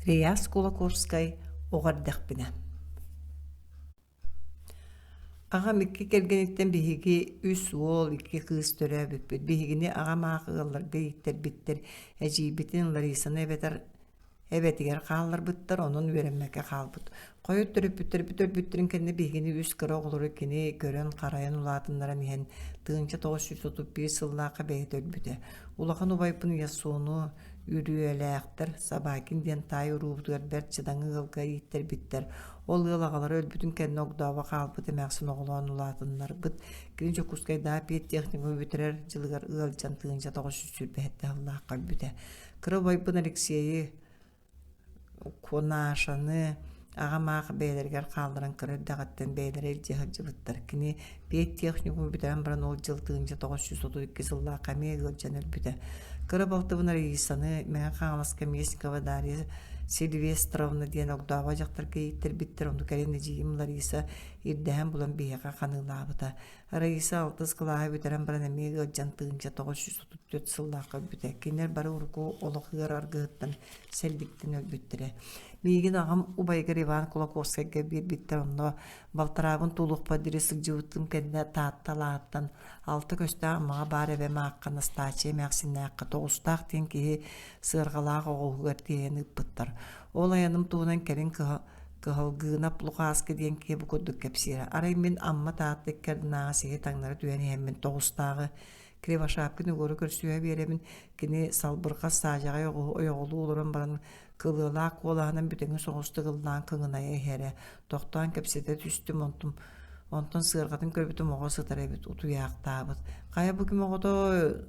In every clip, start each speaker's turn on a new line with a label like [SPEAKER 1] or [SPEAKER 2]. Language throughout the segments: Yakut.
[SPEAKER 1] Реас Кулаковскай оҕо эрдэхпинэ Аҕам икки кэргэниттэн биһиги үс уол, икки кыыс төрөөбүппүт. Биһигини аҕам аах ыалларга ииттэрбиттэр. Эдьиийбитин Ларисаны эбэтэр эбэтигэр хаалларбыттар, онон үөрэммэккэ хаалбыт. Хойут төрөппүттэрбит өлбүттэрин кэннэ биһигини үс кыра оҕолору кини көрөн-харайан улаатыннаран иһэн, 1931 сыллаахха бэйэтэ өлбүтэ. Улахан убайбын Ясону Үрүөлээхтэр Собакин диэн таай уруубутугар бэрт чыдаҥы ыалга ииттэрбиттэр. Ол ыал аҕалара өлбүтүн кэннэ огдообо хаалбыт эмээхсин оҕолоон улаатыннарбыт. Кини Дьокуускайдааҕы педтехникуму бүтэрэр дьылыгар ыалдьан 1927 сыллаахха өлбүтэ. Кыра убайбын Алексейы Кунашаны аҕам аах бэйэлэригэр хаалларан кыра эрдэҕиттэн бэйэлэрэ илдьэ сылдьыбыттар. Кини педтехникуму бүтэрэн баран ол дьыл 1932 сыллаахха эмиэ ыалдьан өлбүтэ. Кыра балтыбын Раисаны Мэҥэ Хаҥаласка Местникова Дарья Сильвестровна диэн огдообо дьахтарга ииттэрбиттэр, ону кэлин эдьиийим Лариса ирдэһэн булан биһиэхэ ханыылаабыта. Раиса алтыс кылааһы бүтэрэн баран эмиэ ыалдьан 1934 сыллаахха өлбүтэ. Кинилэр бары урукку олох ыар аргыһыттан, сэлликтэн өлбүттэрэ. Миигин аҕам убайыгар Иван Кулаковскайга биэрбиттэр, онно балтараабын туолуохпар диэри сылдьыбытым кэннэ Таатта алааһыттан алта көстөөх Аммаҕа баар эбэм аахха Настааччыйа эмээхсиннээххэ Тоҕустаах диэн киһи сыарҕалаах оҕуһугар тиэйэн ыыппыттар. Ол айаным туһунан кэлин Кыһалгыынап Лукааскы диэн киһи бу курдук кэпсиирэ. Арай мин Амма Таатта икки ардынааҕы сиһи таҥнары түһэн иһэммин Тоҕустааҕы Кривошапкин Егору көрсүһэ биэрэбин. Кини салбырҕас саадьаҕай оҕуһу ойоҕолуу олорон баран кылыалаах куолаһынан бүтэҥи соҕустук ыллаан кыҥынайа иһэрэ. Тохтоон кэпсэтэ түстүм, онтум онтон сыарҕатын көрбүтүм оҕо сытар эбит, утуйаахтаабыт. Хайа бу ким оҕото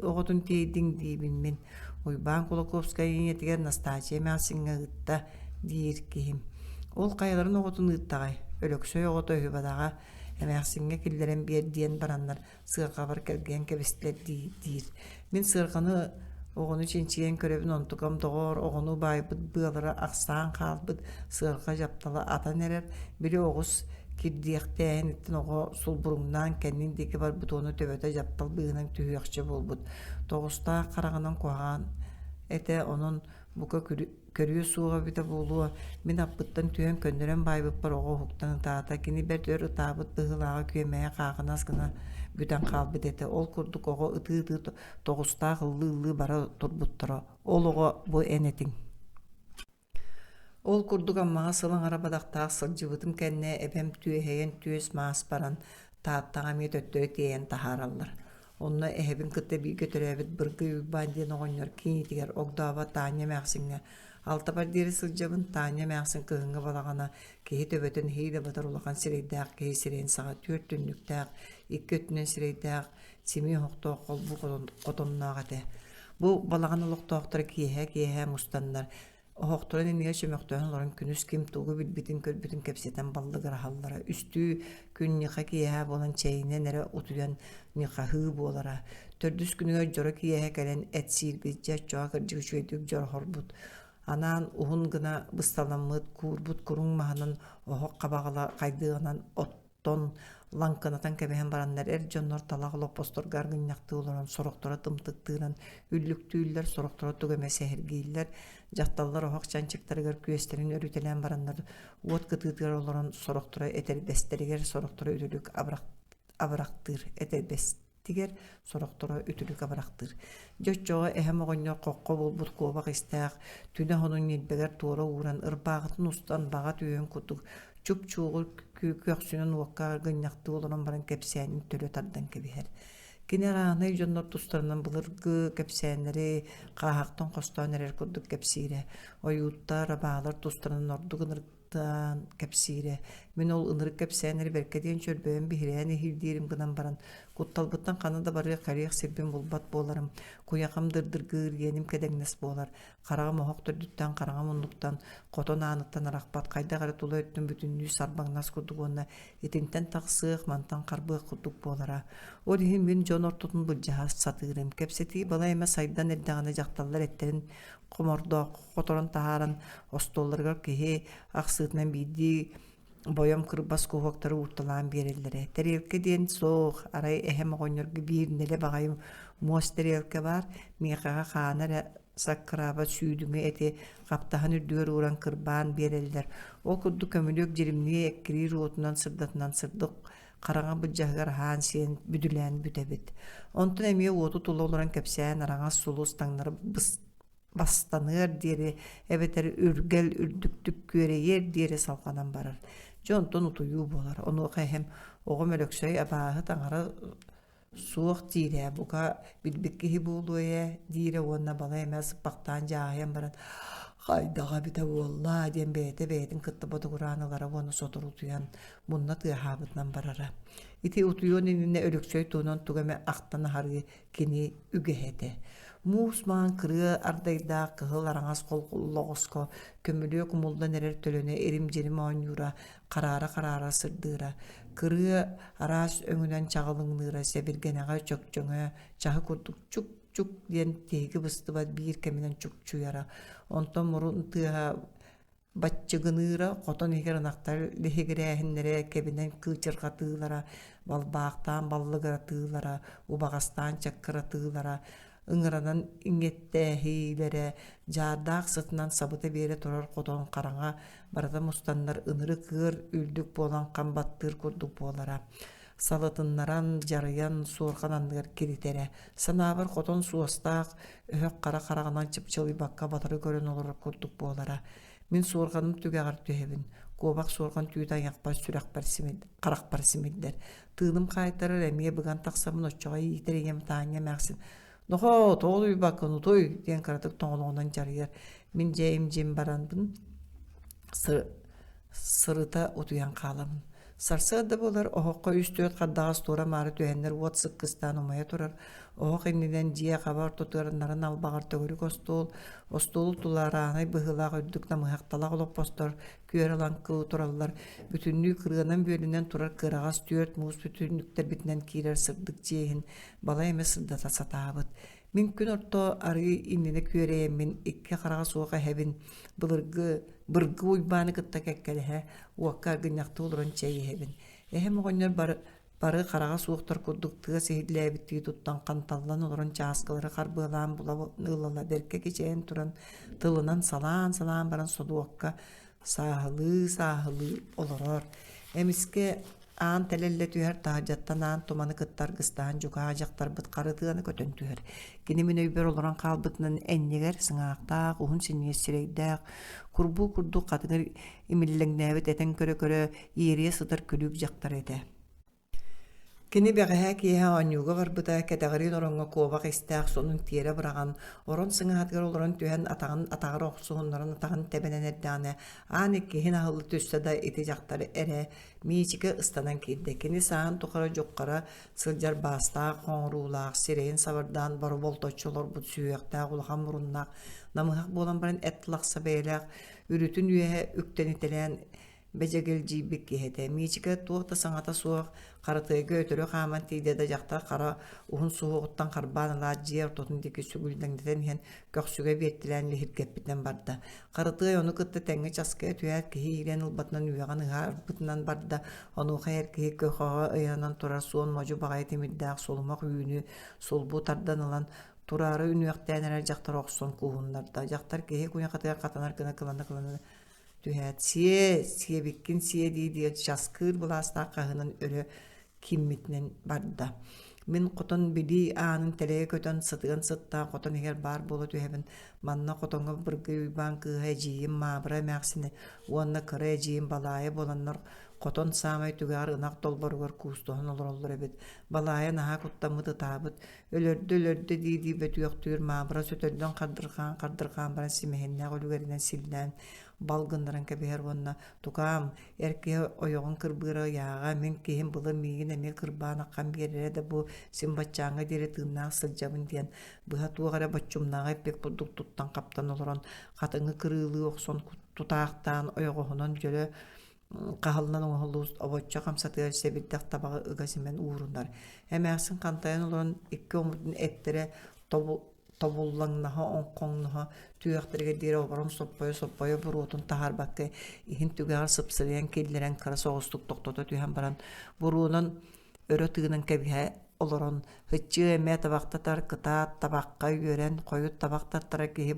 [SPEAKER 1] оҕотун тиэйдиҥ диибин мин. Уйбаан Кулаковскай ийэтигэр Настааччыйа эмээхсиҥҥэ ыытта диир киһим. Ол хайаларын оҕотун ыыттаҕай? Өлөксөй оҕото үһү бадаҕа эмээхсиҥҥэ киллэрэн биэр диэн бараннар сыарҕабар кэлгийэн кэбистилэр дии диир. Мин сыарҕаны оҕону чинчийэн көрөбүн онтукам доҕоор оҕону баайбыт быалара ахсаан хаалбыт сыарҕа дьаптала атан эрэр били оҕус кирдиэхтээһиниттэн оҕо сулбуруҥнаан кэннин диэки барбыт уонна төбөтө дьаптал быыһынан түһүөхчэ буолбут тоҕустаах хараҕынан куһаҕан этэ онон бука көрүө суоҕа эбитэ буолуо мин аппыттан түһэн көннөрөн баайбыппар оҕо уһуктан ытаата кини бэрт өр ытаабыт быһыылааҕа күөмэйэ хаахынас гына бүтэн хаалбыт этэ ол курдук оҕо ытыы-ытыы тоҕустаах ыллыы-ыллыы бара турбуттара ол оҕо бу эн этиҥ Ол курдук Аммаҕа сыл аҥара бадахтаах сылдьыбытым кэннэ эбэм түөһэйэн түөс-маас баран, Тааттаҕа эмиэ төттөрү тиэйэн таһаараллар. Онно эһэбин кытта бииргэ төрөөбүт Быргый Уйбаан диэн оҕонньор кийиитигэр огдообо Таня эмээхсиҥҥэ алтабар диэри сылдьабын. Таня эмээхсин кыһыҥҥы балаҕана киһи төбөтүн иһиилэ батар улахан сирэйдээх киһи сирэйин саҕа түөрт түннүктээх, икки өттүнэн сирэйдээх, симии оһохтоох холбуу хотонноох этэ. Бу балаҕан олохтоохторо киэһэ-киэһэ мустаннар Оһохторун иннигэр чөмөхтөһөн олорон күнүс ким тугу билбитин-көрбүтүн кэпсэтэн баллыгыраһаллара. Үстүү күн ньыха киэһэ буолан чэйинэн эрэ утуйан ньыхаһыы буолара. Төрдүс күнүгэр дьоро киэһэ кэлэн эт сиирбит, дьэ оччоҕо кырдьык үчүгэйдик дьорҕорбут. Анаан уһун гына бысталаммыт, куурбут куруҥ маһынан оһох хабаҕала хайдыаҕынан от тон лаҥкынатан кэбиһэн бараннар эр дьоннор талах олоппосторго аргынньахтыы олорон сорохторо тымтыктыыран үллүктүүллэр, сорохторо тугу эмэ сэһэргииллэр, дьахталлар оһох чанчыктарыгар күөстэрин өрүтэлээн бараннар уот кытыытыгар олорон сорохторо этэрбэстэригэр, сорохторо үтүлүк абырахтыыр этэрбэс тигэр, сорохторо үтүлүк абырахтыыр. Дьэ оччоҕо эһэм оҕонньор хоххо буолбут куобах истээх, түнэ хонун ньилбэгэр туора ууран, ырбааҕытын устан баҕа түөһүн курдук чуп-чуоҕур көхсүнэн уокка аргынньахтыы олорон баран кэпсээнин төлө тардан кэбиһэр. Кини арааһынай дьоннор тустарынан былыргы кэпсээннэри хааһахтан хостоон эрэр курдук кэпсиирэ. Ойууттар, абаалар тустарынан ордук ынырык таан кэпсиирэ. Мин ол ынырык кэпсээннэри бэркэ диэн чөрбөйөн биһирээн иһирдиирим гынан баран, кутталбыттан ханна да барыах-кэлиэх сирбин булбат буоларым, куйахам дырдыргыыр, иэним кэдэҥнэс буолар, хараҕым оһох төрдүттэн, хараҥа муннуктан, хотон ааныттан арахпат, хайдах эрэ тула өттүм бүтүннүү сарбаҥнас курдук уонна итинтэн тахсыах, мантан харбыах курдук буолара. Ол иһин мин дьон ортотун былдьаһа сатыырым. Кэпсэтии балай эмэ сайдан эрдэҕинэ дьахталлар эттэрин хомордоох хоторон таһааран остуолларыгар киһи ахсыытынан биирдии бойом кырбас куһуоктары уурталаан биэрэллэрэ. Тэриэлкэ диэн суох, арай эһэм оҕонньорго биир нэлэ баҕайы муос тэриэлкэ баар, миэхэҕэ хаана эрэ саккыраабат сүүдүҥү эти хаптаһын үрдүгэр ууран кырбаан биэрэллэр. Ол курдук көмүлүөк дьиримнии эккириир уотунан сырдатынан сырдык хараҥа былдьаһыгар аһаан-сиэн бүдүлээн бүтэбит. Онтон эмиэ уоту тула олорон кэпсээн араҥас сулус таҥнары бастаныар диэри эбэтэр үргэл үрдүктүк күөрэйиэр диэри салҕанан барар. Дьэ онтон утуйуу буолар. Онуоха эһэм оҕом Өлөксөй абааһы таҥара суох диирэ, бука билбит киһи буолуо ээ диирэ уонна балай эмэ сыппахтаан дьааһыйан баран хайдаҕа эбитэ буолла диэн бэйэтэ бэйэтин кытта ботугураан ылара уонна сотору утуйан мунна тыаһаабытынан барара. Ити утуйуон иннинэ Өлөксөй туһунан тугу эмэ ахтан аһарыы кини үгэһэ этэ. Муус маҥан кырыа ардайдаах кыһыл араҥас холлоҕоско көмүлүөк умуллан эрэр төлөнө ирим-дьирим оонньуура, хараара-хараара сырдыыра, кырыа араас өҥүнэн чаҕылыҥныыра, сэбиргэнэҕэ чөкчөҥө, чаһы курдук чук-чук диэн тиһиги быстыбат биир кэминэн чукчуйара. Онтон мурун тыаһа баччыгыныыра, хотон иһигэр ынахтар лиһигирээһиннэрэ, кэбинэн кыычырҕатыылара, балбаахтаан баллыгыратыылара, убаҕастаан чаккыратыылара, ыҥыранан иҥэттээһиилэрэ, дьаардаах сытынан сабыта биэрэ турар хотон хараҥа барыта мустаннар ынырык ыар үрдүк буолан хам баттыыр курдук буолара. Салытыннаран, дьарыйан, суорҕан анныгар киритэрэ. Санаабар хотон суостаах, өһөх хара хараҕынан чыпчылыйбакка батары көрөн олорор курдук буолара. Мин суорҕаным түгэҕэр түһэбин. Куобах суорҕан түүтэ айахпар, сүрэхпэр симил, харахпар симиллэр. Тыыным хаайтарар, эмиэ быган тахсабын, оччоҕо иитэр ийэм Таанньа эмээхсин «Нохоо, тоҕо утуйбаккын, утуй» диэн кыратык тоҥолоҕунан дьарыйар. Мин дьэ им-дьим баранбын сырыта утуйан хаалабын. Сарсыарда буолар оһоххо үс-түөрт хардаҕас туора-маары түһэннэр уот сыккыстаан умайа турар. Оһох иннинэн дьиэ хаба ортотугар нарын албаҕар төгүрүк остуол, остуолу тула араанай быһыылаах үрдүк намыһах талах олоппостор күөрэ-лаҥкы тураллар. Бүтүннүү кырыанан бүөлүнэн турар кыараҕас түөрт муус бүтүннүктэрбитинэн киирэр сырдык дьиэ иһин балай эмэ сырдата сатаабыт. Мин күн орто арыы иннинэ күөрэйэммин икки хараҕа суох эһэбин былыргы быргы Уйбааны кытта кэккэлэһэ уокка аргынньахтыы олорон чэй иһэбин. Эһэм оҕонньор бары, бары хараҕа суохтар курдук тыас иһиллээбиттии туттан ханталлан олорон чааскылары харбыалаан була ылала бэркэ кичэйэн туран тылынан салаан-салаан баран содуокка сааһылыы-сааһылыы олорор. Эмискэ Аан тэлэллэ түһэр, таһырдьаттан аан туманы кытта аргыстаһан дьукаа дьахтарбыт харытыаны көтөн түһэр. Кини мин өйбөр олорон хаалбытынан энньэгэр, сыҥаахтаах, уһун синньигэс сирэйдээх, курбуу курдук хатыҥыр имиллэҥнээбит этэн көрө-көрө иэрийэ сытар күлүүк дьахтар этэ. Кини бэҕэһээ киэһэ оонньууга барбыта, кэтэҕириин ороҥҥо куобах истээх сонун тиэрэ быраҕан, орон сыҥаһатыгар олорон түһэн атаҕын атаҕар охсуһуннаран атаҕын тэбэнэн эрдэҕинэ, аан иккиһин аһылла түстэ да ити дьахтар эрэ Миичикэ ыстанан киирдэ. Кини сааһын тухары дьуххара сылдьар баастаах, хоҥоруулаах, сирэйин сабардаан бороболточчу олорбут сүһүөхтээх улахан муруннаах, намыһах буолан баран эт лахса бэйэлээх, үрүтүн үөһэ үктэнитэлээн бэдьэгэлдьийбит киһи этэ. Миичикэ туох да саҥата суох Харатыайга өтөрү хааман тиийдэ да дьахтар хара уһун суһуоҕуттан харбаан ылаат дьиэ ортотун диэки сүгүллэҥнэтэн иһэн көхсүгэ биэртэлээн лиһиргэппитинэн барда. Харытыай ону кытта тэҥҥэ часкыйа түһээт киһи иирэн ылбатынан үөҕэн ыһаарбытынан барда. Онуоха эр киһи көхөҕө ыйанан турар суон модьу баҕайы тимирдээх сулумах үүнү сулбу тардан ылан тураары үнүөхтээн эрэр дьахтар охсон кууһуннарда. Дьахтар киһи куйахатыгар хатанар гына кылана-кылана түһээт «Сиэ, сиэбиккин сиэ» дии-дии часкыыр былаастаах хаһыынан өрө киммитинэн барда. Мин хотон билии аанын тэлэйэ көтөн сытыан сыттаах хотон иһигэр баар буола түһэбин. Манна хотоҥҥо Быргый Уйбаан кыыһа эдьиийим Маабыра эмээхсинэ уонна кыра эдьиийим Балаайа буоланнар хотон саамай түгэҕэр ынах долборугар куустуһан олороллор эбит. Балаайа наһаа куттаммыт ытаабыт. Өлөрдө-өлөрдө дии-дии бөтүөхтүүр Маабыра сөтөллөн хардырҕаан-хардырҕаан баран симэһиннээх үлүгэринэн силлээн бал гыннаран кэбиһэр уонна «Тукаам, эр киһи ойоҕун кырбыыра ыйааҕа, мин киһим былыр миигин эмиэ кырбаан аххан биэрэрэ да бу син баччааҥҥа диэри тыыннаах сылдьабын» диэн быһа туох эрэ боччумнааҕы эппит курдук туттан-хаптан олорон хатыҥы кырыылыы охсон тутаахтаан ойоҕоһунан дьөлө хаһыллан оҥоһуллубут обоччо хамсатыгар сэбирдэх табаҕы ыга симэн уурунар. Эмээхсин хантайан олорон икки омурдун эттэрэ тобуллаҥнаһа, оҥхоҥноһо түһүөхтэригэр диэри оборон соппойо-соппойо буруотун таһаарбакка иһин түгэҕэр сыпсырыйан киллэрэн кыра соҕустук тохтото түһэн баран буруонан өрө тыынан кэбиһэ. олорон һыччыы эмэ табахтатар, кытаат табахха үөрэн, хойут табах тартара киһи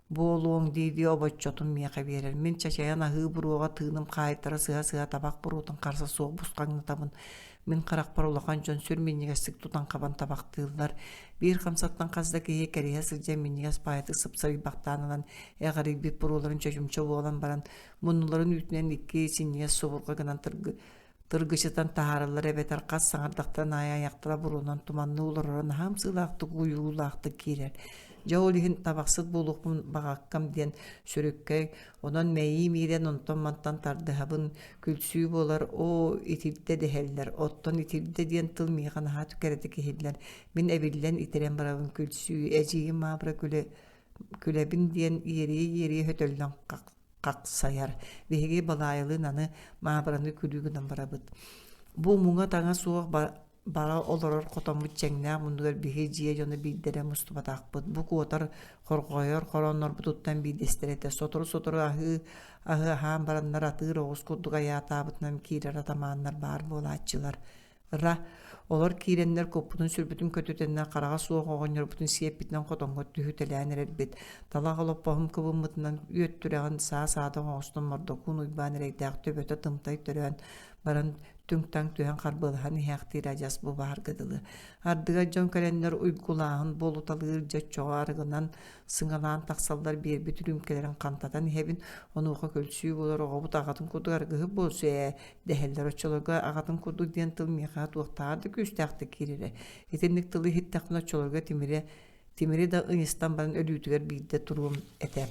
[SPEAKER 1] буолуоҥ дии-дии обоччотун миэхэ биэрэр. Мин чачайан аһыы буруоҕа тыыным хаайтара сыһа-сыһа табах буруотун харса суох бусхаҥнатабын. Мин харахпар улахан дьон сүр минньигэстик тутан-хабан табахтыыллар. Биир хамсаттан хас да киһи кэриһэ сылдьан минньигэс баайытык сыпсырыйбахтаан ылан эҕирийбит буруоларын чочумча буолан баран муннуларын үүтүнэн икки синньигэс субурҕа гынан тыргычытан таһаараллар эбэтэр хас саҥардахтарын аайы айахтара буруонан туманныы олороро наһаа ымсыылаахтык уйуулаахтык киирэр. Дьэ ол иһин табахсыт буолуохпун баҕаккам диэн сүрүккэй, онон мэйиим иирэн онтон-мантан тардыһабын, күлсүү буолар, оо, итирдэ дэһэллэр, оттон итирдэ диэн тыл миэхэ наһаа кэрэтик иһиллэр, мин эбиллэн итирэн барабын күлсүү, эдьиийим Маабыра күлэ күлэбин диэн иэрийэ-иэрийэ хөтөллөн хахсайар. Биһиги Балаайалыын аны Маабыраны күлүү гынан барабыт. Бу муҥа-таҥа суох бара олорор хотоммут чэҥнээх муннугар биһи дьиэ дьоно биирдэрэ мустубатахпыт. Бу куотар, хорҕойор хорооннорбутуттан биирдэстэрэ этэ. Сотору-сотору аһыы аһы аһаан бараннар атыыр оҕус курдук айаатаабытынан киирэр атамааннар баар буолааччылар. Ра, олор киирэннэр куппутун-сүрбүтүн көтүтэннэр хараҕа суох оҕонньорбутун сиэппитинэн хотоҥҥо түһүтэлээн эрэрбит. Талах олоппоһум кыбыммытынан үөттүрэҕин саа-саадах оҥостон Мордокуун Уйбаан эрэйдээх төбөтө тымтай төрөөн баран түҥ-таҥ түһэн харбыалаһан иһээхтиир адьас бу баарга дылы. Ардыгар дьон кэлэннэр уйгулааһын буолуталыыр дьэ оччоҕо арыгынан сыҥалаан тахсаллар биэрбит үрүүмкэлэрин хантатан иһэбин. Онуоха күлсүү буолар оҕобут аҕатын курдук арыгыһыт буолсу ээ дэһэллэр. Оччолорго аҕатын курдук диэн тыл миэхэ туохтааҕар да күүстээхтик киирэрэ. Итинник тылы иһиттэхпинэ оччолорго тимири, тимири да ыйыстан баран өлүүтүгэр биирдэ туруом этэ.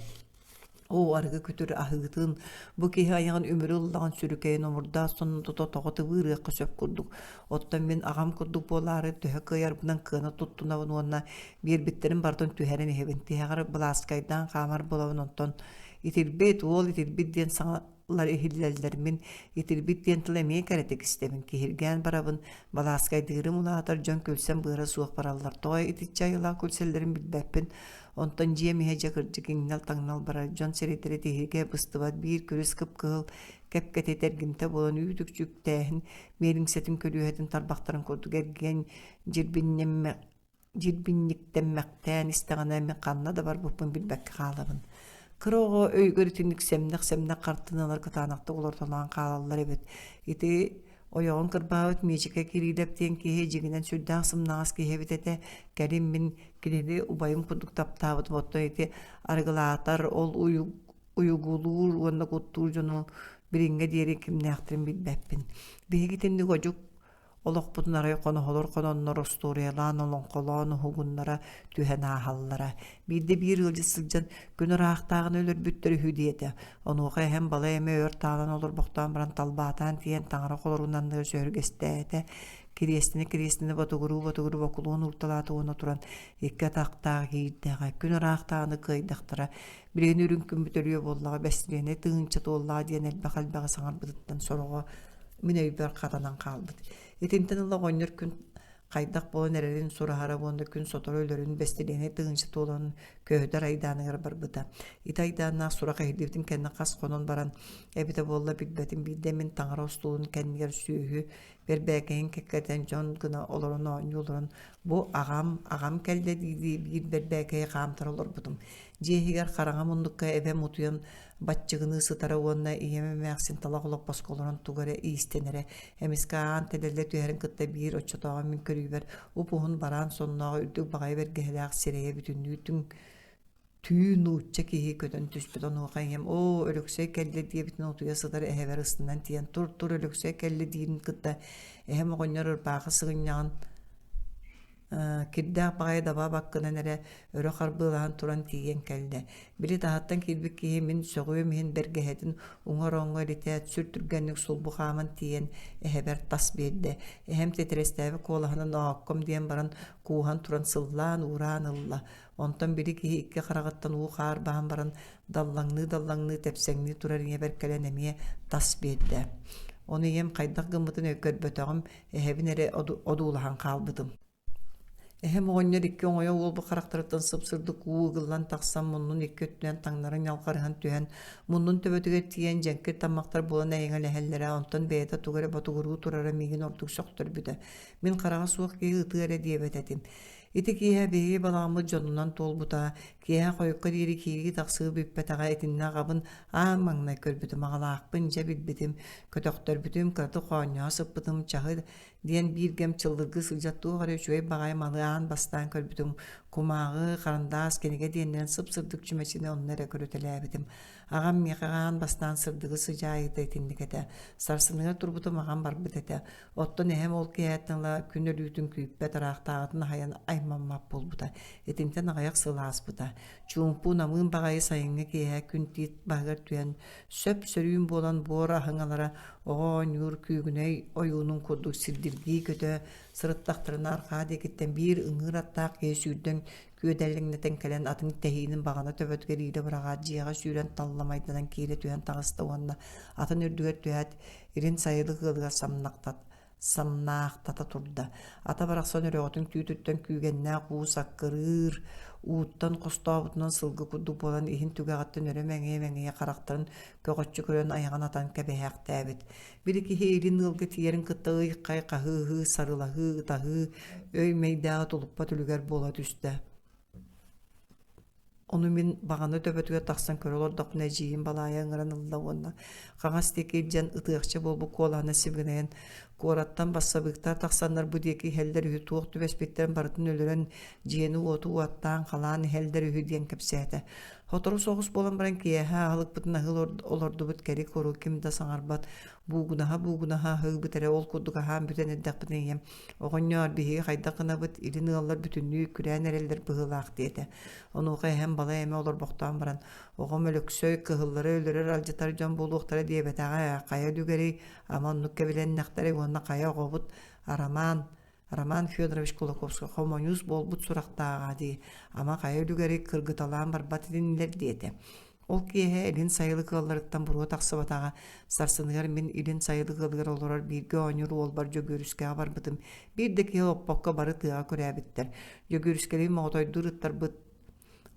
[SPEAKER 1] Оо, арыгы күтүр аһыытын, бу киһи айаҕын үмүрү ыллаҕын сүрүкэйин омурдаах сонун тута тоҕо тыбыырыахха сөп курдук. Оттон мин аҕам курдук буолаары төһө кыайарбынан кыана туттунабын уонна биэрбиттэрин барытын түһэрэн иһэбин. Тиһэҕэр былааскайдаан хаамар буолабын онтон итирбит, уол итирбит диэн саҥа лар иһиллэллэр мин итирбит диэн тыл эмиэ кэрэтик истэбин киһиргээн барабын балааскайдыырым улаатар дьон күлсэн быара суох бараллар тоҕо итиччэ айылаах күлсэллэрин билбэппин онтон дьиэм иһэ дьэ кырдьык иҥнэл-таҥнал барар дьон сирэйдэрэ тиһигэ быстыбат биир күрүс кып-кыһыл кэп-кэтит эргимтэ буолан үүт-үкчү үктээһин миэлиҥсэтин көлүөһэтин тарбахтарын курдук эргийэн дьирбиннэммэ дьирбинниктэммэхтээн истэҕинэ мин ханна да барбыппын билбэккэ хаалабын. Кыра оҕо өйүгэр итинник сэмнэх-сэмнэх хартыыналар кытаанахтык олортолоон хаалаллар эбит. Ити ойоҕун кырбаабыт Миичикэ Кириилэп диэн киһи дьиҥинэн сүрдээх сымнаҕас киһи эбит этэ. Кэлин мин кинини убайым курдук таптаабытым оттон ити арыгылаатар ол уйугулуур уонна куттуур дьону билиҥҥэ диэри кимнээхтэрин билбэппин. Биһиги итинник одьук Олохпутун арай хоноһолор хононнор остуоруйалаан, олоҥхолоон уһугуннара түһэн ааһаллара. Биирдэ биир ыалдьыт сылдьан күн ыраахтааҕыны өлөрбүттэр үһү диэтэ. Онуоха эһэм балай эмэ өр таалан олорбохтоон баран талбаатаан тиийэн таҥара холоруун анныгар сөһүргэстээтэ. Кириэстини-кириэстини ботугуруу-ботугуруу бокулуон уурталаата уонна туран икки атахтаах иирдэҕэ. Күн ыраахтааҕыны кыайдахтара. Билигин үрүҥ күммүт өлүө буоллаҕа бэстилиэнэй тыһыынча туоллаҕа диэн элбэх-элбэҕи саҥарбытыттан сороҕо мин өйбөр хатанан хаалбыт. Итинтэн ыла оҕонньор күн хайдах буолан эрэрин сураһара уонна күн сотору өлөрүн бэстилиэнэй тыһыынча туолан көһүтэр айдааныгар барбыта. Ити айдааннаах сурах иһиллибитин кэннэ хас хонон баран эбитэ буолла билбэтим биирдэ мин таҥара остуолун кэннигэр сүөһү бэрбээкэйин кэккэтэн дьон гына олорон оонньуу олорон бу аҕам аҕам кэллэ дии-дии биир бэрбээкэйи хаамтара олорбутум. Дьиэ иһигэр хараҥа муннукка эбэм утуйан баччыгыныы сытара уонна ийэм эмээхсин талах олоппоско олорон тугу эрэ иистэнэрэ. Эмискэ аан тэлэллэ түһэрин кытта биир оччотооҕу мин көрүүбэр уп-уһун бараан сонноох үрдүк баҕайы бэргэһэлээх сирэйэ бүтүннүү түҥ түү нуучча киһи көтөн түспүт онуоха ийэм оо Өлөксөй кэллэ диэбитин утуйа сытар эһэбэр ыстанан тиийэн тур тур Өлөксөй кэллэ диирин кытта эһэм оҕонньор ырбаахы сыгынньаҕын Кирдээх баҕайы даба баккынан эрэ өрө харбыалаһан туран тиийэн кэллэ. Били таһыттан киирбит киһи мин сөҕүөм иһин бэргэһэтин уҥа ороҥҥо илитээт сүр түргэнник сулбу хааман тиийэн эһэбэр тас биэрдэ. Эһэм титирэстээбит куолаһынан оокком диэн баран кууһан туран сыллаан уураан ылла. Онтон били киһи икки хараҕыттан уу-хаар баһан баран даллаҥныы-даллаҥныы тэпсэҥнии турар ийэбэр кэлэн эмиэ тас биэрдэ. Ону ийэм хайдах гыммытын өй көрбөтөҕүм, эһэбин эрэ одуулаһан хаалбытым. Эһэм оҕонньор икки оҥойо уолбут харахтарыттан сып-сырдык уу ыгыллан тахсан муннун икки өттүнэн таҥнары ньалҕарыһан түһэн, муннун төбөтүгэр тиийэн дьэҥкир таммахтар буолан эйэҥэлэһэллэрэ, онтон бэйэтэ тугу эрэ ботугуруу турара миигин ордук сөхтөрбүтэ. Мин хараҕа суох киһи ытыа эрэ диэбэт этим. Ити киэһэ биһиги балаҕаммыт дьонунан туолбута, киэһэ хойукка диэри киирии-тахсыы бүппэтэҕэ итиннэ аҕабын аан маҥнай көрбүтүм, аҕалаахпын дьэ билбитим, көтөхтөрбүтүм, кыратык хоонньоһо сыппытым, чаһы диэн биир кэм чыллыргыы сылдьар туох эрэ үчүгэй баҕайы малы аан бастаан көрбүтүм, кумааҕы, харандаас, кинигэ диэннэрин сып-сырдык чүмэчини онно эрэ көрүтэлээбитим. Аҕам миэхэ аан бастаан сырдыгы сыдьаайыта итинник этэ. Сарсыныгар турбутум аҕам барбыт этэ. Оттон эһэм ол киэһэттэн ыла күн өлүүтүн күүппэт ыраахтааҕытын аһайан аймаммат буолбута. Итинтэн аҕыйах сыл ааспыта. Чуумпу намыын баҕайы сайыҥҥы киэһэ күн тиит баһыгар түһэн, сөп-сөрүүн буолан буор аһыҥалара оҕо оонньуур күүгүнэй ойуунун курдук сирдиргии көтө сырыттахтарына арҕаа диэкиттэн биир ыҥыыр аттаах киһи сүүрдэн күөдэллэҥнэтэн кэлэн атын тэһиинин баҕана төбөтүгэр иилэ быраҕаат дьиэҕэ сүүрэн талламайданан киирэ түһэн таҕыста уонна атын үрдүгэр түһээт илин сайылык ыалыгар самнахтат самнаахтата турда. Ата барахсан өрөҕөтүн түүтүттэн күүгэннээх уу саккырыыр, ууттан хостообутунан сылгы курдук буолан иһин түгэҕиттэн өрө мэҥийэ-мэҥийэ харахтарын көҕөччү көрөн айаҕын атан кэбиһээхтээбит. Били киһи илин ыалга тиийэрин кытта ый-хай хаһыыһыы, сарылаһыы, ытаһыы, өй-мэйдээҕи тулуппат үлүгэр буола түстэ. Ону мин баҕана төбөтүгэр тахсан көрө олордохпуна эдьиийим Балаайа ыҥыран ылла уонна хаҥас диэки илдьэн ытыахча буолбут куолаһына сибигинэйэн куораттан бассабыыктар тахсаннар бу диэки иһэллэр үһү туох түбэспиттэрин барытын өлөрөн дьиэни-уоту уоттаан халаан иһэллэр үһү диэн кэпсээтэ. Сотору соҕус буолан баран киэһэ аһылыкпытын аһыы олордубут кэри-куру ким да саҥарбат буугунаһа-буугунаһа аһыыбыт эрэ ол курдук аһаан бүтэн эрдэхпитинэ ийэм «Оҕонньоор, биһиги хайдах гынабыт, илин ыаллар бүтүннүү күрээн эрэллэр быһыылаах» диэтэ. Онуоха эһэм балай эмэ олорбохтоон баран, «Оҕом Өлөксөй кыһыллары өлөрөр-алдьатар дьон буолуохтара диэбэтэҕэ ээ, хайа үлүгэрий, ама оннук кэбилэннэхтэрэй уонна хайа оҕобут Арамаан, Роман Федорович Кулаковскай хомуньуус буолбут сурахтааҕа дии, ама хайа үлүгэрий кыргыталаан барбат инилэр» диэтэ. Ол киэһэ илин сайылык ыалларыттан буруо тахсыбатаҕа. Сарсыныгар мин илин сайылык ыалыгар олорор бииргэ оонньуур уолбар Дьөгүөрүскэҕэ барбытым. Биир да киһи оппокко бары тыаҕа күрээбиттэр. Дьөгүөрүскэлиин моҕотойдуур ыттарбыт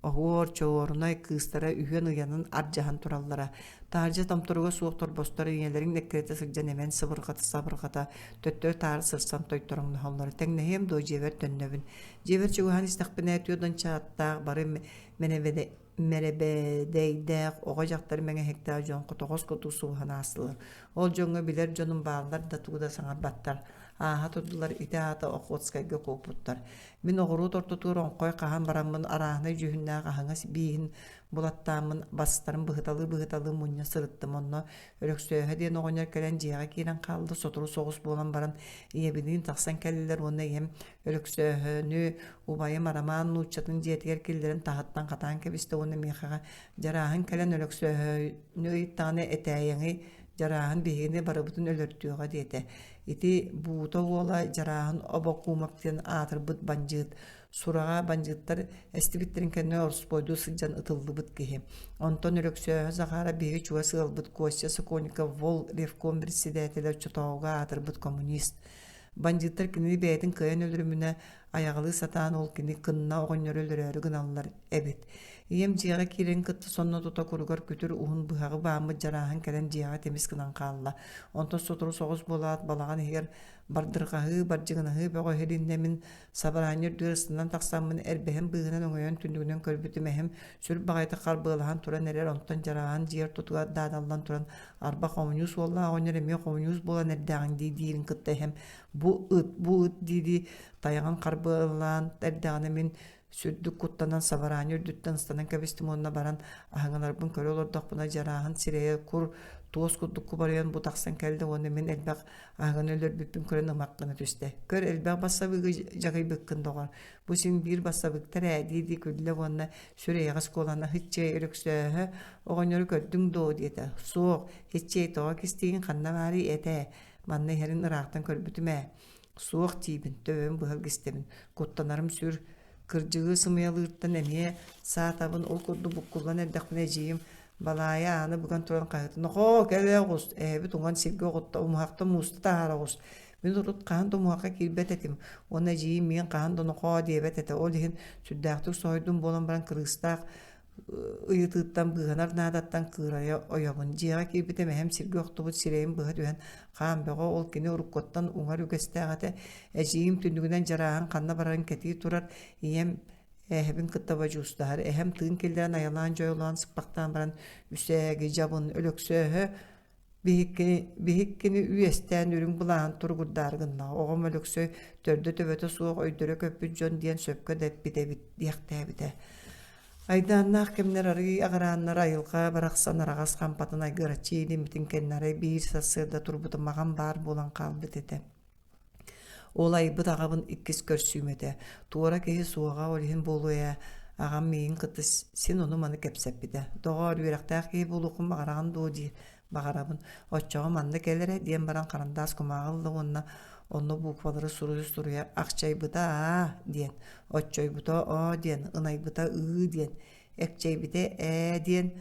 [SPEAKER 1] оһуор, чоуорунай кыыстара үһүөн ыйанан ардьаһан тураллара. Таһырдьа томторуга суох торбостор ийэлэрин эккирэтэ сылдьан эмэн сыбырҕата-сабырҕата төттөрү-таары сырсан тойтороҥноһоллоро. Тэҥнэһиэм дуо дьиэбэр төннөбүн. Дьиэбэр чугаһаан истэхпинэ түөрт уонча аттаах бары мэнэбэдэ мэрэбэдэйдээх оҕо-дьахтар мэҥэһиктээх дьон хотоҕос курдук сууһан аастылар. Ол дьоҥҥо билэр дьонум бааллар да тугу да саҥарбаттар. Ааһа турдулар ити аата Охотскайга куоппуттар. Мин оҕуруот ортотугар оҥхой хаһан бараммын арааһынай дьүһүннээх аһыҥас бииһин булаттааммын бастарын быһыталыы-быһыталыы мунньа сырыттым. Онно Өлөксөөһө диэн оҕонньор кэлэн дьиэҕэ киирэн хаалла сотору соҕус буолан баран ийэбиниин тахсан кэллилэр уонна ийэм Өлөксөөһөнү убайым Арамаан нууччатын дьиэтигэр киллэрэн таһыттан хатаан кэбистэ уонна миэхэҕэ Дьарааһын кэлэн Өлөксөөһөнү ыйыттаҕына этээйэҥий Дьарааһын биһигини барыбытын өлөртүөҕэ диэтэ. Ити Буута уола Дьарааһын Обокуумап диэн аатырбыт бандьыыт. Сураҕа бандьыыттар эстибиттэрин кэннэ ороспуойдуу сылдьан ытыллыбыт киһи. Онтон Өлөксөөһө Захара биһиги чугас ыалбыт Костя Сокольников Вол ревком председателэ оччотооҕуга аатырбыт коммунист. Бандьыыттар кинини бэйэтин кыайан өлөрүмүнэ айаҕалыы сатаан ол кини кынна оҕонньору өлөрөөрү гыналлар эбит. Ийэм дьиэҕэ киирэн кытта сонно тута куругар күтүр уһун быһаҕы бааммыт дьарааһын кэлэн дьиэҕэ тимис гынан хаалла. Онтон сотору соҕус буолаат балаҕан иһигэр бардырҕаһыы, бардьыгынаһыы бөҕө иһилиннэ мин сабараанньа үрдүгэр ыстанан тахсаммын эрбэһин быыһынан өҥөйөн түннүгүнэн көрбүтүм эһэм сүр баҕайытык харбыалаһан туран эрэр онтон дьарааһын дьиэ ортотугар даадаллан туран Арба хомуньуус уоллаах оҕонньор эмиэ хомуньуус буолан эрдэҕиҥ дии диирин кытта эһэм бу ыт, бу ыт дии-дии тайаҕын харбыалаан эрдэҕинэ мин сүрдүк куттанан сабараанньа үрдүттэн ыстанан кэбистим уонна баран аһыҥаларбын көрө олордохпуна дьарааһын сирэйэ кур туос курдук кубарыйан бу тахсан кэллэ уонна мин элбэх аһыҥаны өлөрбүппүн көрөн ымах гына түстэ. Көр элбэх бассабыыгы дьаһайбыккын доҕор Бу син биир бассабыктар ээ дии-дии күллэ уонна сүр эйэҕэс куолана «Һиччиэй Өлөксөөһө, оҕонньору көрдүҥ дуо?» диэтэ. «Суох, һиччиэй тоҕо кистиигин ханна баарый этээ, манна иһэрин ыраахтан көрбүтүм ээ». «Суох» диибин, төбөбүн быһа илгистэбин, куттанарым сүр, кырдьыгы сымыйалыыртан эмиэ саатабын, ол курдук буккуллан эрдэхпинэ эдьиийим Балаайа ааны быган туран хаһыытын «Нохоо, кэлэ оҕус, эһэбит уҥан сиргэ оҕутта, умуһахта мууста таһаара оҕус» Мин урут хаһан да умуһахха киирбэт этим уонна эдьиийим миигин хаһан да нохоо диэбэт этэ. Ол иһин сүрдээхтик соһуйдум буолан баран кырыыстаах ыйытыыттан быыһанар наадаттан кыырайа ойобун. Дьиэҕэ киирбитим эһэм сиргэ охтубут сирэйин быһа түһэн хаан бөҕө ол кини уруккуттан уҥар үгэстээх этэ. Эдьиийим түннүгүнэн дьарааһын ханна барарын кэтии турар. Ийэм эһэбин кытта бодьуустаһар. Эһэм тыын киллэрэн айалаан дьойолоон сыппахтаан баран үсээги дьабын Өлөксөөһө Биһиккини үөстээн үрүҥ былааһын туругурдаары гыннаҕа. Оҕом Өлөксөй төрдө-төбөтө суох өйдөрө көппүт дьон диэн сөпкө да эппит эбит диэхтээбитэ. Айдааннаах кэмнэр арыый аҕырааннар айылҕа барахсан араҕас хампатын айгыраччы иилиммитин кэннэ арай биир сарсыарда турбутум аҕам баар буолан хаалбыт этэ. Ол айбыт аҕабын иккис көрсүүм этэ. Туора киһи суоҕа ол иһин буолуо ээ, аҕам миигин кытта син ону-маны кэпсэппитэ. Доҕоор, үөрэхтээх киһи буолуоххун баҕараҕын дуо дии баҕарабын. Оччоҕо манна кэл эрэ диэн баран харандаас кумааҕы ылла уонна онно буквалары суруйа-суруйа ахчайбыта аа диэн, оччойбута оо диэн, ынайбыта ыы диэн, экчэйбитэ ээ диэн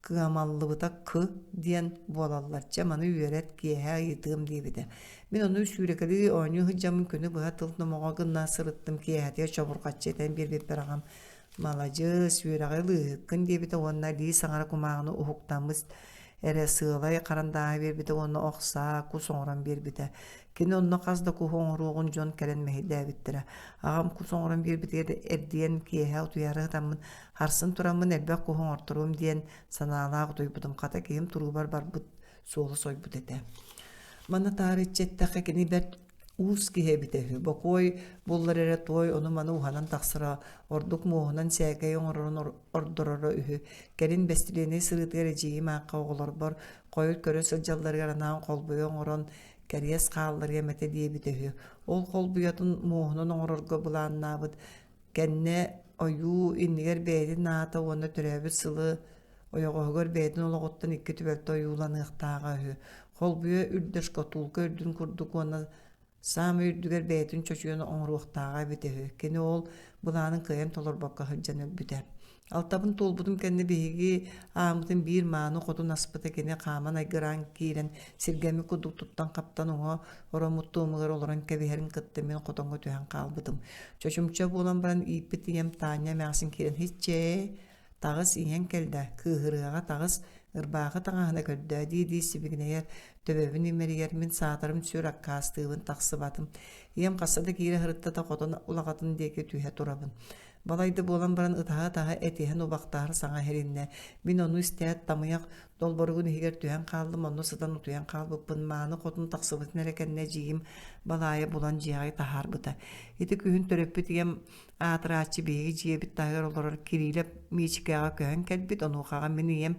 [SPEAKER 1] кыамаллыбыта «к» диэн буолаллар, чэ маны үөрэт, киэһэ ыйытыам диэбитэ. Мин ону сүүрэкэлии оонньуу сылдьаммын күнү быһа тыл номоҕо гына сырыттым, киэһэтигэр чобурҕаччы этэн биэрбиппэр аҕам «Маладьыас, үөрэҕи ылыыһыккын» диэбитэ уонна илии саҥара кумааҕыны уһуктаммыт эрэ сыалай харандааһы биэрбитэ уонна ох саа, кус оҥорон биэрбитэ. Кини онно хас да куһу оҥоруоҕун дьон кэлэн мэһэйдээбиттэрэ. Аҕам кус оҥорон биэрбитигэр эрдийэн киэһэ утуйаары сытаммын Харсын тураммын элбэх куһу оҥорторуом диэн санаалаах утуйбутум, хата киһим туруубар барбыт суола сойбут этэ. Манна таарыччы эттэххэ кини бэрт уус киһи эбитэ үһү. Бокуой буллар эрэ туой ону-маны уһанан тахсара, ордук муоһунан сээкэй оҥорорун ордороро үһү. Кэлин бэстилиэнэй сырыытыгар эдьиийим аахха оҕолорбор хойут көрө сылдьалларыгар анаан холбуйа оҥорон кэриэс хаалларыам этэ диэбитэ үһү. Ол холбуйатын муоһунан оҥорорго былааннаабыт Кэннэ ойуу иннигэр бэйэтин аата уонна төрөөбүт сылы ойоҕоһугар бэйэтин олоҕуттан икки түбэлтэ ойууланыахтааҕа үһү. Холбуйа үрдэ шкатулка үрдүн курдук уонна саамай үрдүгэр бэйэтин чочуйан оҥоруохтааҕа эбитэ үһү. Кини ол былаанын кыайан толорбокко сылдьан өлбүтэ. Алтабын туолбутум кэннэ биһиги ааммытын биир мааны хотун аспыта кини хааман айгыраан киирэн сиргэммит курдук туттан-хаптан уҥа ороммут туомугар олорон кэбиһэрин кытта мин хотоҥҥо түһэн хаалбытым. Чочумча буолан баран ииппит ийэм Таня эмээхсин киирэн «Һиччээ, таҕыс ийэҥ кэллэ, кыыһырыаҕа таҕыс, ырбаахы таҥаһына көрдөө» дии-дии сибигинэйэр, төбөбүн имэрийэр, мин саатарым сүр аккаастыыбын тахсыбатым. Ийэм хаста да киирэ сырытта да хотон улаҕатын диэки түһэ турабын. Балайда буолан баран ытаһа-ытаһа этиһэн убахтаһар саҥа иһилиннэ. Мин ону истээт тамыйах долборугун иһигэр түһэн хааллым, онно сытан утуйан хаалбыппын мааны хотун тахсыбытын эрэ кэннэ эдьиийим Балаайа булан дьиэҕэ таһаарбыта. Ити күһүн төрөппүт ийэм аатырааччы биһиги дьиэбит таһыгар олорор Кирилэ Миичикэҕэ көһөн кэлбит, онуохаҕа мин ийэм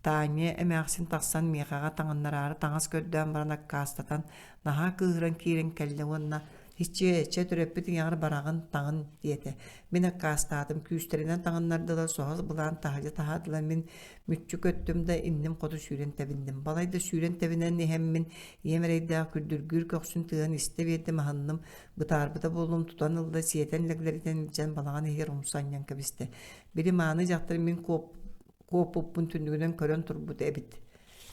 [SPEAKER 1] Таня эмээхсин тахсан миэхэҕэ таҥыннараары таҥас көрдөөн баран аккаастатан, наһаа кыыһыран киирэн кэллэ уонна «Иччиэ, чэ төрөппүт ийэҕэр бараҕын, таҥын» диэтэ. Мин аккаастаатым, күүстэринэн таҥыннардылар, соһо былаан таһырдьа таһаардылар, мин мүччү көттүм да инним хоту сүүрэн тэбинним. Балайда сүүрэн тэбинэн иһэммин, ийэм эрэйдээх күрдүргүүр көхсүн тыаһын истэ биэрдим, аһынным, бытаарбыта буоллум, тутан ылла, сиэтэн лэглэритэн илдьэн балаҕан иһигэр умса анньан кэбистэ. Били мааны дьахтар мин куоп Куоппуппун түннүгүнэн көрөн турбут эбит.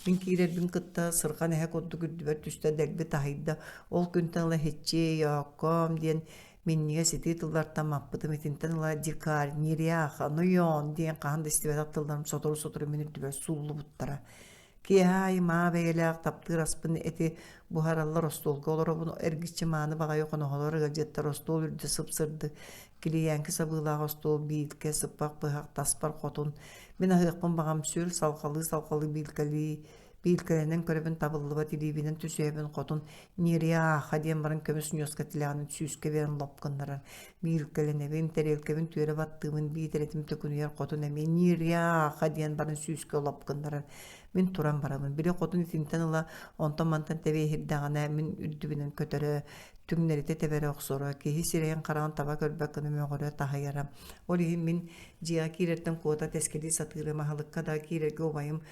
[SPEAKER 1] Мин киирэрбин кытта сырҕан эһэ курдук үрдүбэр түстэ дэлби таһыйда. Ол күнтэн ыла һиччиэй, ооккоом диэн минньигэс итии тыллартан маппытым. Итинтэн ыла дикарь, неряха, нойоон диэн хаһан да истибэтэх тылларым сотору-сотору мин үрдүбэр сууллубуттара. Киэһэ аайы маа бэйэлээх таптыыр аспын эти буһараллар остуолга олоробун, эргиччи мааны баҕайы хоноһолор ыалдьыттар остуол үрдэ сып-сырдык, килийээҥки сабыылаах остуол, биилкэ, сыппах быһах, таспар хотун. Мин аһыахпын баҕам сүр, салҕалыы-салҕалыы биилкэлии, биилкэлэнэн көрөбүн табыллыбат илиибинэн түсүһэбин хотун неряха диэн баран көмүс ньуоска тилэҕинэн сүүскэ биэрэн лоп гыннарар. Биилкэлэнэбин, тэриэлкэбин түөрэ баттыыбын, биитэрэтим төкүнүйэр хотун эмиэ неряха диэн баран сүүскэ лоп гыннарар. Мин туран барабын. Били хотун итинтэн ыла онтон-мантан тэбиэһирдэҕинэ мин үрдүбүнэн көтөрө, түҥнэритэ тэбэрэ охсоро, киһи сирэйин-хараҕын таба көрбөт гына мөҕөрө, таһыйара. Ол иһин мин дьиэҕэ киирэртэн куота тэскилии сатыырым, аһылыкка да киирэргэ убайым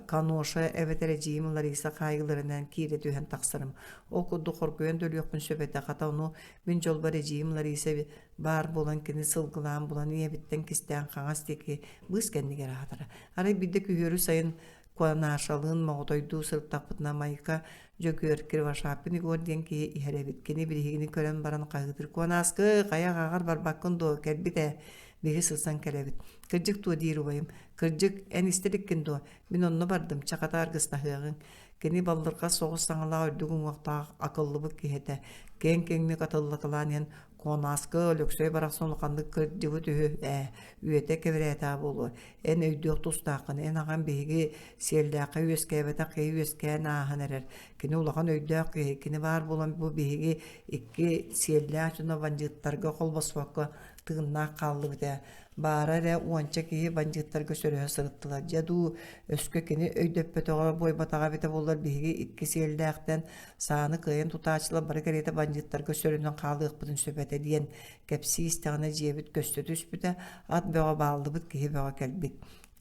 [SPEAKER 1] Каноша эбэтэр эдьиийим Лариса хаайыыларынан киирэ түһэн тахсарым. Ол курдук хоргуйан да өлүөхпүн сөп этэ, хата ону мин дьолбор эдьиийим Лариса баар буолан кини сылгылаан булан ийэбиттэн кистээн хаҥас диэки быыс кэннигэр аһатара. Арай биирдэ күһүөрү сайын Куонашалыын моҕотойдуу сырыттахпытына Майка Дьөгүөр Кривошапкин Егор диэн киһи иһэр эбит. Кини биһигини көрөн баран хаһыытыыр: «Куонааскы, хайа аҕаҕар барбаккын дуо? Кэлбит ээ, биһиги сырсан кэлэбит». «Кырдьык дуо?» диир убайым. «Кырдьык, эн истэ иликкин дуо? Мин онно бардым, чэ хата аргыстаһыаҕыҥ». Кини баллырҕас соҕус саҥалаах үрдүк уҥуохтаах акыллыбыт киһи этэ. Киэҥ-киэҥник атыллаталаан иһэн «Куонааскы, Өлөксөй барахсан улаханнык кырдьыбыт үһү ээ, үйэтэ кэбирээтэҕэ буолуо. Эн өйдүөх тустааххын, эн аҕам биһиги сиэллээххэ үөскээбэтэх киһи үөскээн ааһан эрэр. Кини улахан өйдөөх киһи, кини баар буолан бу биһиги икки сиэллээх дьоно бандьыыттарга холбоспокко тыыннаах хааллыбыт ээ. Баара эрэ уонча киһи бандьыыттарга сөрөһө сырыттылар. Дьэ дуу, өскө кини өйдөппөтөҕө, буойбатаҕа эбитэ буоллар биһиги икки сиэллээхтэн сааны кыайан тутааччылар бары кэриэтэ бандьыыттарга сөрөнөн хаалыахпытын сөп этэ диэн кэпсии истэҕинэ дьиэбит көстө түспүтэ, ат бөҕө бааллыбыт, киһи бөҕө кэлбит.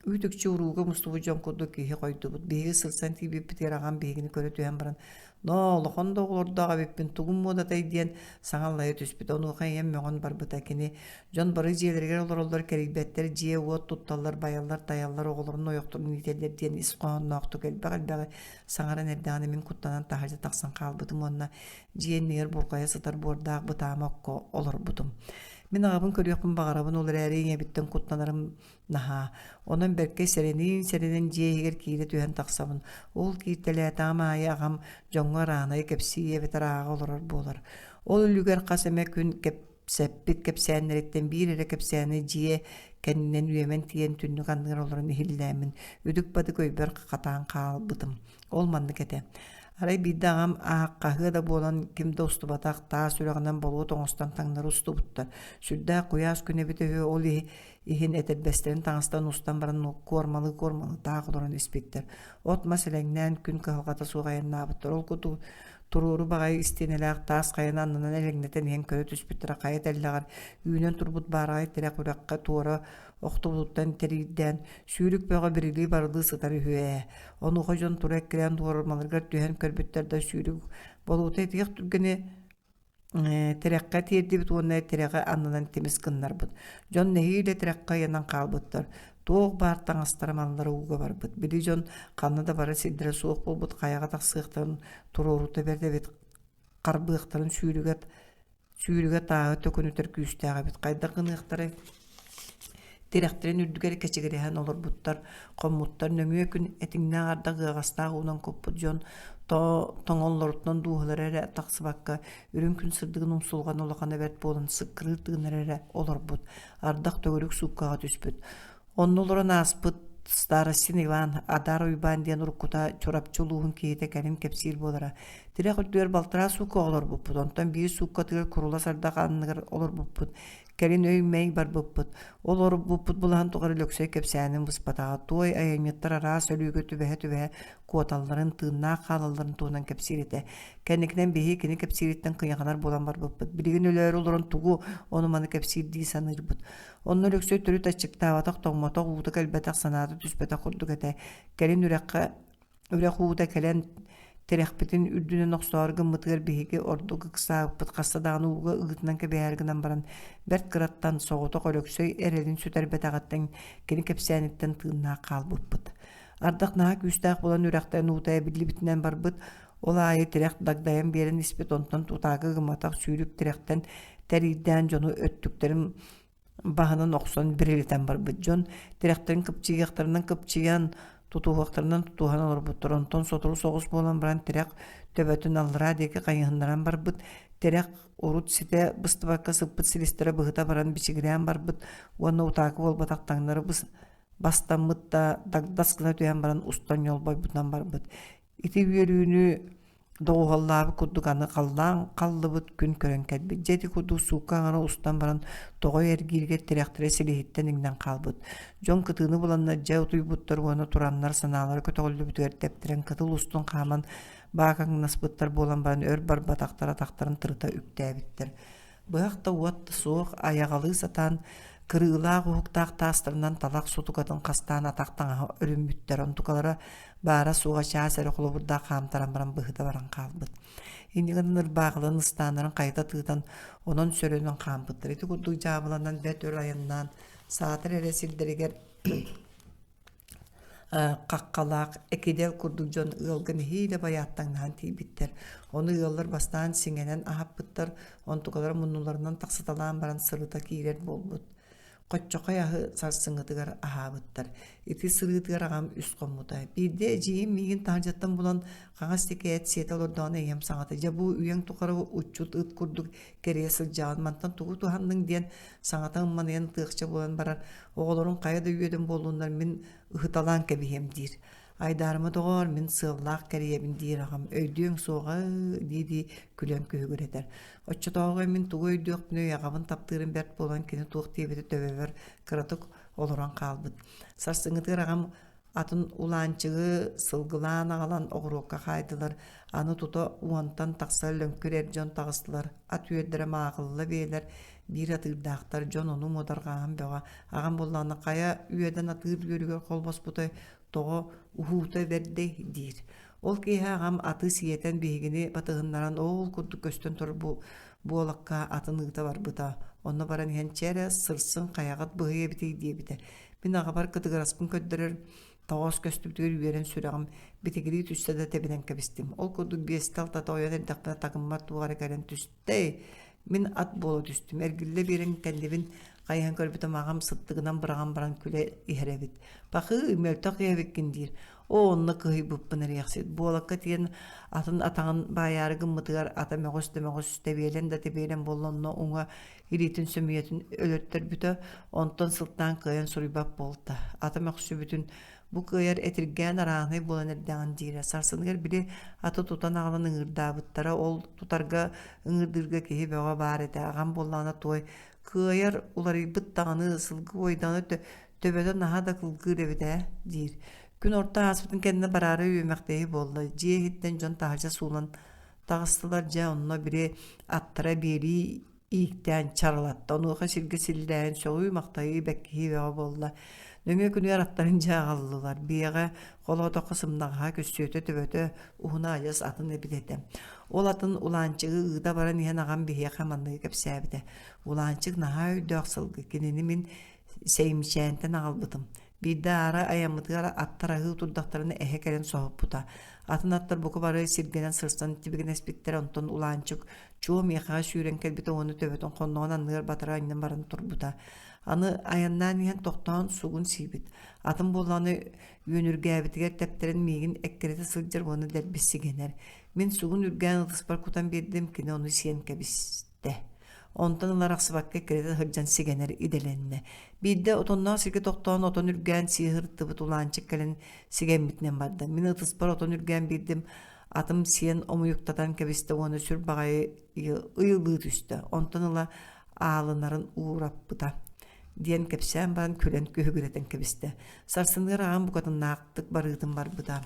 [SPEAKER 1] Үүт-үкчү урууга мустубут дьон курдук киһи хойдубут. Биһиги сырсан тиийбиппитигэр аҕам биһигини көрө түһэн баран «Ноо, улахан да оҕолордоох эбиппин, тугум муодатай?» диэн саҥа аллайа түспүтэ. Онуоха ийэм мөҕөн барбыта. Кини дьон бары дьиэлэригэр олороллор, кэрийбэттэр, дьиэ-уот тутталлар, байаллар-тайаллар, оҕолорун ойохторун иитэллэр диэн ис хоһоонноохтук элбэх-элбэҕи саҥаран эрдэҕинэ мин куттанан таһырдьа тахсан хаалбытым уонна дьиэ иннигэр бурҕайа сытар буордаах бытаама окко олорбутум. Мин аҕабын көрүөхпүн баҕарабын, ол эрээри ийэбиттэн куттанарым наһаа. Онон бэркэ сэрэниин-сэрэнэн дьиэ иһигэр киирэ түһэн тахсабын. Ол кииртэлээтэҕим аайы аҕам дьоҥҥо араанайы кэпсии эбэтэр ааҕа олорор буолар. Ол үлүгэр хас эмэ күн кэпсэппит кэпсээннэриттэн биир эрэ кэпсээни дьиэ кэннинэн үөмэн тиийэн түннүк анныгар олорон иһиллээммин үдүк-бадык өйбөр хатаан хаалбытым. Ол маннык этэ. Арай биирдэ аҕам аах хаһыа да буолан ким да устубатах таас үрэҕинэн болуот оҥостон таҥнары устубуттар. Сүрдээх куйаас күн эбитэ үһү, ол иһин этэрбэстэрин таҥастан устан баран куормалыы-куормалыы таах олорон испиттэр. От-мас элэҥнээн күн кыһалҕата суох айаннаабыттар. Ол курдук туруору баҕайы истиэнэлээх таас хайаны аннынан элэҥнэтэн иһэн көрө түспүттэрэ хайа тэллэҕэр үүнэн турбут баараҕай тирэх үрэххэ туора охтубутуттан тэриирдээн сүүрүк бөҕө бирилии-барылыы сытар үһү ээ. Онуоха дьон тура эккирээн туорамаларыгар түһэн көрбүттэр да сүүрүк болуута итиэх түргэни тирэххэ тиэрдибит уонна тирэҕи аннынан тимис гыннарбыт. Дьон нэһиилэ тирэххэ ыйанан хаалбыттар. Туох баар таҥастара маллара ууга барбыт. Били дьон ханна да барар сирдэрэ суох буолбут хайаҕа тахсыахтарын туруорута бэрт эбит харбыахтарын сүүрүгэ Сүүрүгэ тааһы төкүнүтэр күүстээх эбит, хайдах гыныахтарай? Тирэхтэрин үрдүгэр кэчигирэһэн олорбуттар, хоммуттар нөҥүө күн этиҥнээх ардах ыаҕастаах уунан куппут дьон тоҥоллоруттан дууһалара эрэ тахсыбакка, үрүҥ күн сырдыгын умсулҕана улахана бэрт буолан сыккырыыр тыынара эрэ олорбут, ардах төгүрүк сууккаҕа түспүт. Онно олорон ааспыт Старостин Иван, Адар Уйбаан диэн уруккута Чурапчы улууһун киһитэ кэлин кэпсиир буолара. Тирэх үрдүгэр балтараа суукка олорбуппут, онтон биир сууккатыгар курулас ардах анныгар олорбуппут. Кэлин өй-мэй барбыппыт. Ол олорбуппут былаһын тухары Лөксөй кэпсээнин быспатаҕа. Туой айанньыттар араас өлүүгэ түбэһэ-түбэһэ куоталларын, тыыннаах хаалалларын туһунан кэпсиир этэ. Кэнникинэн биһиги кини кэпсиириттэн кыйаханар буолан барбыппыт. Билигин өлөөрү олорон тугу ону-маны кэпсиир дии саныырбыт. Онно Өлөксөй төрүт аччыктаабатах, тоҥмотох, уута кэлбэтэх, санаата түспэтэх курдук этэ. Кэлин үрэххэ үрэх уута кэлэн тирэхпитин үрдүнэн охсоору гыммытыгар биһиги ордук ыксаабыппыт хаста даҕаны ууга ыгыытынан кэбиһээри гынан баран бэрт кыраттан соҕотох Өлөксөй эрэлин сүтэрбэтэҕиттэн кини кэпсээниттэн тыыннаах хаалбыппыт. Ардах наһаа күүстээх буолан үрэхтэн уута эбиллибитинэн барбыт, ол аайы тирэх дагдайан биэрэн испит, онтон тутаакы гымматах сүүрүк тирэхтэн тэриирдээн дьону өттүктэрин баһынан охсон бирилитэн барбыт дьон тирэхтэрин кыпчыйыахтарынан кыпчыйан, тутуһуохтарынан тутуһан олорбуттар. Онтон сотору соҕус буолан баран тирэх төбөтүн аллараа диэки хайыһыннаран барбыт. Тирэх урут ситэ быстыбакка сыппыт силистэрэ быһыта баран бичигирээн барбыт уонна утаакы буолбатах таҥнары бастаммыт да дагдас гына түһэн баран устан ньолбойбутунан барбыт. Ити үөрүүнү доҕуһуоллаабыт курдук аны халлаан халлыбыт күн көрөн кэлбит. Дьэ ити курдук суукка аҥара устан баран тоҕой эргииригэр тирэхтэрэ силиһиттэн иҥнэн хаалбыт. Дьон кытыыны буланнар дьэ утуйбуттар уонна тураннар санаалара көтөҕүллүбүтүгэр тэптэрэн кытыл устун хааман баакаҥнаспыттар буолан баран өр барбатахтар атахтарын тырыта үктээбиттэр. Быһах да уот да суох, айаҕалыы сатаан кырыылаах уһуктаах таастарынан талах сутукатын хастаан атах таҥаһа өрүммүттэр, онтукалара баара-суоҕа чаас эрэ холобурдаах хаамтаран баран быһыта баран хаалбыт. Инньэ гынан ырбаахыларын ыстааннарын хайыта тыытан, онон сөрөнөн хаампыттар. Ити курдук дьаабыланан бэрт өр айаннаан, саатар эрэ сирдэригэр. Хаххалаах, экидэл курдук дьон ыалга нэһиилэ байааттаҥнаһан тиийбиттэр. Ону ыаллар бастаан сиҥэнэн аһаппыттар, онтукалара муннуларынан тахсыталаан баран сырыта киирэр буолбут. Хоччохой аһы сарсыҥҥытыгар аһаабыттар. Ити сырыытыгар аҕам үс хоммута. Биирдэ эдьиийим миигин таһырдьаттан булан хаҥас тикээт сиэтэ олордоҕуна ийэм саҥата «Дьэ бу үйэҥ тухары уччут ыт курдук кэрийэ сылдьаҕын, мантан тугу туһанныҥ?» диэн саҥата ымманыйан ытыахча буолан барар, оҕолорум хайа да үөдэн буоллуннар мин ыһыталаан кэбиһиэм диир. Айдаарыма доҕоор, мин сыаллаах кэрийэбин диир аҕам, өйдүөҥ суоҕа дии-дии күлэн күһүгүрэтэр. Оччотооҕу мин тугу өйдүөхпүнүй, аҕабын таптыырым бэрт буолан кини туох диэбитэ төбөбөр кыратык олорон хаалбыт. Сарсыҥҥытыгар аҕам атын улаанчыгы сылгылаан аҕалан оҕуруокка хаайдылар. Аны тута уонтан тахса лөҥкүр эр дьон таҕыстылар. Ат үөрдэрэ мааҕылла биэлэр, биир атыырдаахтар, дьон ону муодарҕааһын бөҕө. Аҕам буоллаҕына хайа үөдэн атыыр үөрүгэр холбоспутай, тоҕо уһуута бэрдэй диир. Ол киэһэ аҕам аты сиэтэн биһигини батыһыннаран ол курдук көстөн турар бу буолакка атын ыыта барбыта. Онно баран иһэн чэ эрэ сырсын хайаҕыт быһый эбитий диэбитэ. Мин аҕабар кытыгыраспын көрдөрөр тоҕоос көстүбүтүгэр үөрэн сүрэҕим битигирии түстэ да тэбинэн кэбистим. Ол курдук биэстэ алтата ойон эрдэхпинэ такыммар туох эрэ кэлэн түстэ. Мин ат буола түстүм. Эргиллэ биэрэн кэннибин хайыһан көрбүтүм аҕам сыттыгынан быраҕан баран күлэ иһэр эбит. Пахыы, мөлтөх иһэбиккин диир. Оо, онно кыһыйбыппын эриэхсит. Буолакка тиийэн атын атаҕын баайаары гыммытыгар ата мөҕүс да мөҕүс, тэбиэлэн да тэбиэлэн буолла онно уҥа илиитин сөмүйэтин өлөртөрбүтэ, онтон сылтаан кыайан суруйбат буолта. Ата мөхсүбүтүн бу кыайар этиргээн арааһынай буолан эрдэҕин диирэ. Сарсыныгар били аты тутан аҕалан ыҥыырдаабыттара, ол тутарга ыҥыырдыырга киһи бөҕө баар этэ. Аҕам буоллаҕына туой кыайар уларыйбыт даҕаны сылгы уойдаҕына төбөтө наһаа да кылгыыр эбит ээ диир. Күн орто ааспытын кэннэ бараары үөмэхтэһии буолла. Дьиэ иһиттэн дьон таһырдьа суулан таҕыстылар. Дьэ онно били аттара биэрии ииктээн чарылатта. Онуоха сиргэ силлээн сөҕүү-махтайыы бэккиһии бөҕө буолла. Нөҥүө күнүгэр аттарын дьэ аҕаллылар. Биэҕэ холоотоххо сымнаҕаһа, көссүөтэ төбөтө уһуна адьас атын эбит этэ. Ол атын Улаанчыгы ыыта баран иһэн аҕам биһиэхэ манныгы кэпсээбитэ. Улаанчык наһаа өйдөөх сылгы. Кинини мин Сэйимчээнтэн аҕалбытым. Биирдэ аара айаммытыгар аттар аһыы турдахтарына эһэ кэлэн соһуппута. Атын аттар бука бары сиргэнэн сырсан тибигинэспиттэр, онтон Улаанчык чуо миэхэҕэ сүүрэн кэлбитэ уонна төбөтүн хонноҕун анныгар батары анньан баран турбута. Аны айаннаан иһэн тохтоон сугун сиибит. Атын буоллаҕына үөнүргээбитигэр тэптэрэн миигин эккирэтэ сылдьар уонна дэлби сигэнэр. Мин сугун үргээн ытыспар кутан биэрдим, кини ону сиэн кэбистэ. Онтон ыла арахсыбакка эккирэтэ сылдьан сигэнэр идэлэннэ. Биирдэ отонноох сиргэ тохтоон отон үргээн сии сырыттыбыт Улаанчык кэлэн сигэммитинэн барда. Мин ытыспар отон үргээн биэрдим, атым сиэн омуйуктатан кэбистэ уонна сүр баҕайы ыйылыы түстэ. Онтон ыла аалынарын уураппыта диэн кэпсээн баран күлэн күһүгүрэтэн кэбистэ. Сарсыныгар аҕам букатыннаахтык барыытын барбыта.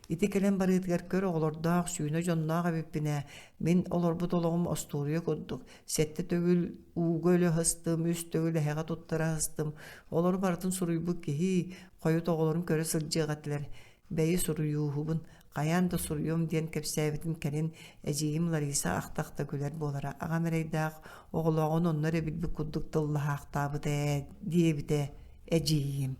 [SPEAKER 1] Ити кэлэн барыытыгар көр оҕолордоох, сүүнэ дьонноох эбиппин ээ. Мин олорбут олоҕум остуоруйа курдук. Сэттэ төгүл ууга өлө сыстым, үс төгүл эһэҕэ туттара сыстым. Олору барытын суруйбут киһи, хойут оҕолорун көрө сылдьыах этилэр. Бэйи суруйууһубун, хайаан да суруйуом диэн кэпсээбитин кэлин эдьиийим Лариса ахта-ахта күлэр буолара. Аҕам эрэйдээх оҕолооҕун онно эрэ билбит курдук тыллаһаахтаабыта ээ диэбитэ эдьиийим.